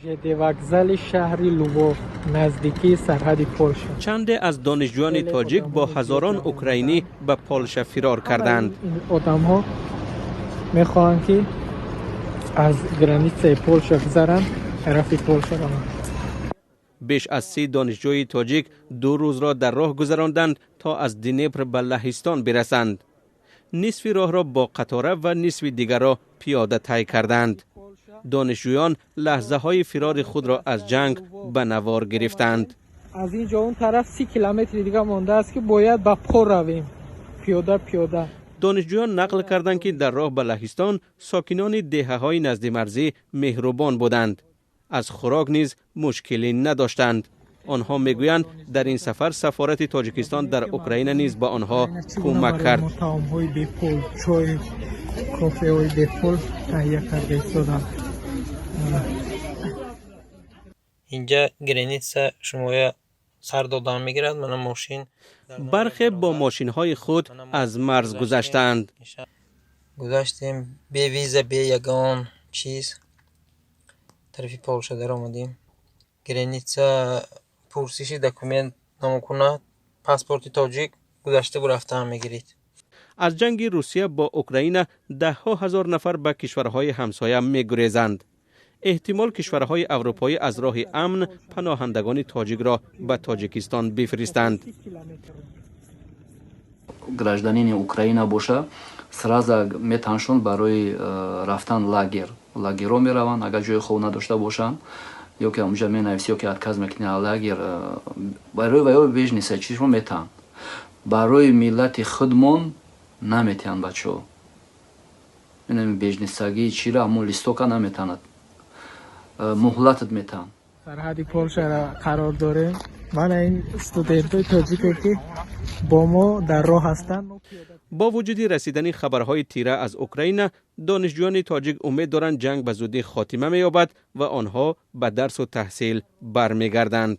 Вокзали шаҳри Лвов, наздикии сарҳади Полша. Чанде аз донишҷӯёни тоҷик бо ҳазорон украинӣ ба Полша фирор карданд. Ин одамҳо мехоҳанд, ки аз границаи Полша гузаранд, тарафи Полша раванд. Беш аз 30 донишҷӯи тоҷик 2 рӯзро дар роҳ гузаронданд, то аз Днепр ба Лаҳистон бирасанд. Нисфи роҳро бо қатора ва нисфи дигарро пиёда тай карданд. Донишҷӯён лаҳзаҳои фирори худро аз ҷанг ба навор гирифтанд. Аз ин ҷо он тараф 30 километри дига мондааст, ки бояд ба по равем, пиёда, пиёда. Донишҷӯён нақл карданд, ки дар роҳ ба Лаҳистон сокинони деҳаҳои наздимарзӣ меҳрубон буданд, аз хӯрок низ мушкилӣ надоштанд. Онҳо мегӯянд, дар ин сафар сафорати Тоҷикистон дар Украина низ ба онҳо кӯмак кард. Таомҳои бепул, чой, кофеҳои бепул таҳия карда истоданд. Инҷа граница шумоя сар додан мегирад, мана мошин. Бархе бо мошинҳои худ аз марз гузаштаанд. Гузаштем бе виза, бе ягон чиз, тарафи Полша даромадем. Граница пурсиши документ намекунад, паспорти тоҷик гузашта рафтан мегирид. Аз ҷанги Русия бо Украина даҳҳо ҳазор нафар ба кишварҳои ҳамсоя мегурезанд. Эҳтимол, кишварҳои аврупоӣ аз роҳи амн паноҳандагони тоҷикро ба Тоҷикистон бифиристанд. Гражданини Украина боша, сразу метаншон барои рафтан лагер. Лагерҳо мераванд, агар ҷои хоб надошта бошанд, ё ки онҷа менависӣ, ё ки отказ мекунӣ аз лагер, барои ваё беженца чизро метаҳанд. Барои миллати худмон наметиҳанд, бачаҳо. Беженцагии чира, ҳамон листока наметанад, муҳлатат метаҳанд. Сарҳади Полшара қарор дорем. Мана ин студентои тоҷике, ки бо мо дар роҳ ҳастанд. Бо вуҷуди расидани хабарҳои тира аз Украина, донишҷӯёни тоҷик умед доранд, ҷанг ба зудӣ хотима меёбад ва онҳо ба дарсу таҳсил бармегарданд.